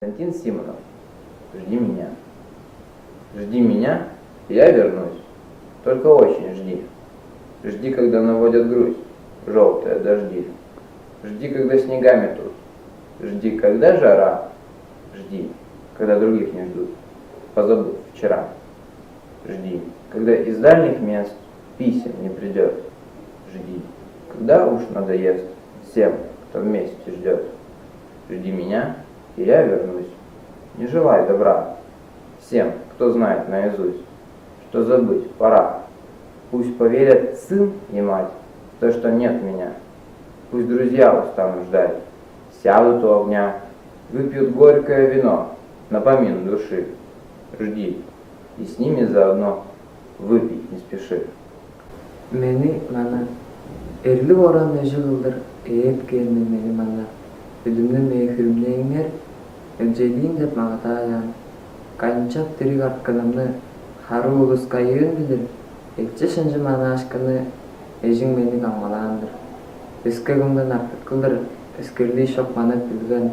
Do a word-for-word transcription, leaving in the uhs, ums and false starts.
Константин Симонов. Жди меня. Жди меня, я вернусь. Только очень жди. Жди, когда наводят грусть, желтые дожди. Жди, когда снега метут. Жди, когда жара. Жди, когда других не ждут, позабыв вчера. Жди, когда из дальних мест писем не придет. Жди, когда уж надоест всем, кто вместе ждет. Жди меня, и я вернусь. Не желай добра всем, кто знает наизусть, что забыть пора. Пусть поверят сын и мать в то, что нет меня. Пусть друзья устанут ждать, сядут у огня, выпьют горькое вино на помин души. Жди, и с ними заодно выпить не спеши. Мени мана, эрлик оран өжү кылдыр ээп кээрниң мени мана, үдүмнү мээ хүрүмнээңер, элчелиин деп магадаа аяан. Канчап дириг артканымны хары улус кайыын билир, эчи шынчы манаашкыны эжиң мени камгалаан-дыр. Өске кымдан артык кылдыр эскерлии шок манап билген,